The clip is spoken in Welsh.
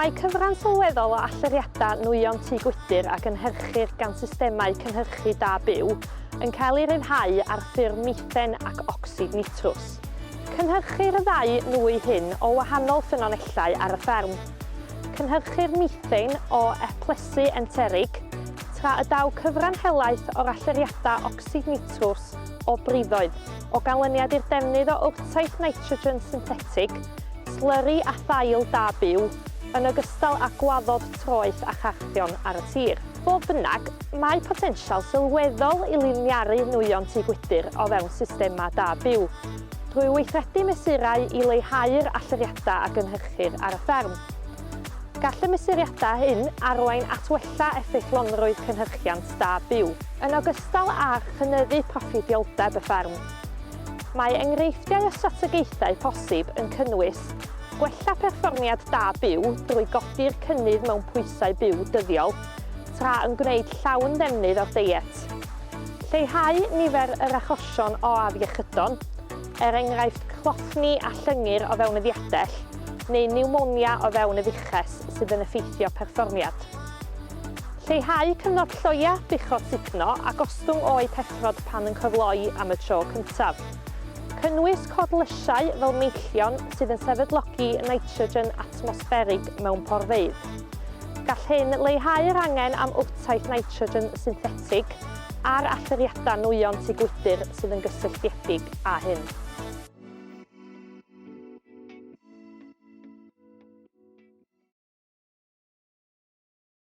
Mae cyfran sylweddol o allyriadau nwyon tŷ gwydr a gynhyrchir gan systemau cynhyrchu da byw yn cael ei ryddhau ar ffurf methen ac ocsid nitrws. Cynhyrchir y ddau nwy hyn o wahanol ffynonellau ar y fferm. Cynhyrchir methane o eplesu enterig, tra y daw cyfran helaeth o'r allyriadau ocsid nitrws o briddoedd, o ganlyniad i'r defnydd o wrtaith nitrogen synthetig, slyri a thail da byw, yn ogystal â gwaddod troeth a charthion ar y tir. Fodd bynnag, mae potensial sylweddol i liniaru nwyon tŷ gwydr o fewn systemau da byw, drwy weithredu mesurau i leihau'r allyriadau a gynhyrchir ar y fferm. Gall y mesuriadau hyn arwain at wella effeithlonrwydd cynhyrchiant da byw, yn ogystal â chynyddu proffidioldeb y fferm. Mae enghreifftiau o strategaethau posib yn cynnwys gwella perfformiad da byw drwy godi'r cynnydd mewn pwysau byw dyddiol, tra yn gwneud llawn ddefnydd o'r deiet. Lleihau nifer yr achosion o afiechydon, er enghraifft cloffni a llyngyr o fewn y ddiadell, neu niwmonia o fewn y fuches sydd yn effeithio perfformiad. Lleihau cyfnod lloia, buchod sugno a gostwng oed heffrod pan yn cyfloi am y tro cyntaf. Cynnwys codlysiau fel meillion sydd yn sefydlogi nitrogen atmosfferig mewn porfeydd. Gall hyn leihau'r angen am wrtaith nitrogen synthetig a'r allyriadau nwyon tŷ gwydr sydd yn gysylltiedig â hyn.